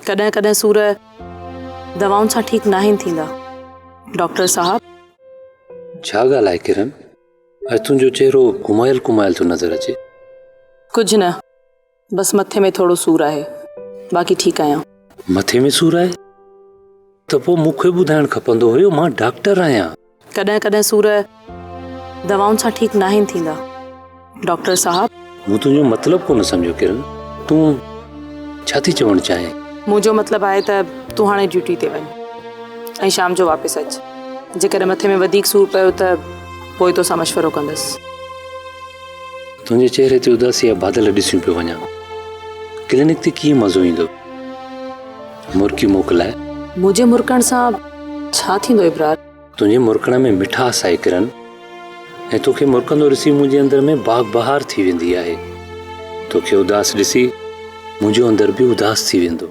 ڪڏهن ڪڏهن سور دوائن سان ٺيڪ ناهن ٿيندا ڊاڪٽر صاحب. ڇا ڳالهه آهي ڪرن؟ اڄ تنهنجو چهرو گهمايل گهمايل ٿو نظر اچي. ڪجهه نه بس مٿي ۾ ٿورو سور آهي باقي ٺيڪ آهيان. مٿي ۾ سور آهي ته پوء مون کي ٻڌائڻ کپندو هيو مان ڊاڪٽر آهيان. ڪڏهن ڪڏهن سور دوائن سان ٺيڪ ناهن ٿيندا ڊاڪٽر صاحب. مون تنهنجو مطلب ڪونه سمجهيو ڪرن تون ڇا ٿي چوڻ چاهين؟ منهنجو مطلب آهي ته تون هاڻي ڊيوٽي تي وڃ ۽ شام جو واپس اچ جيڪڏهن مٿي ۾ وڌيڪ سور پيو ته پوء توسان مشورو ڪندس. تنهنجي چهري تي اداسي جا بادل ڏسيون پيو وڃان. ڪلينڪ تي ڪيئن مزو ايندو؟ مرڪي موڪلائي. منهنجي مرڪڻ سان ڇا ٿيندو ابرار؟ تنهنجي مرڪڻ ۾ مٺاس آهي ڪرن ۽ توکي مرڪندو ڏسي منهنجي اندر ۾ باغ بهار ٿي ويندي آهي. توکي اداس ڏسي منهنجو اندر به اداس ٿي ويندو.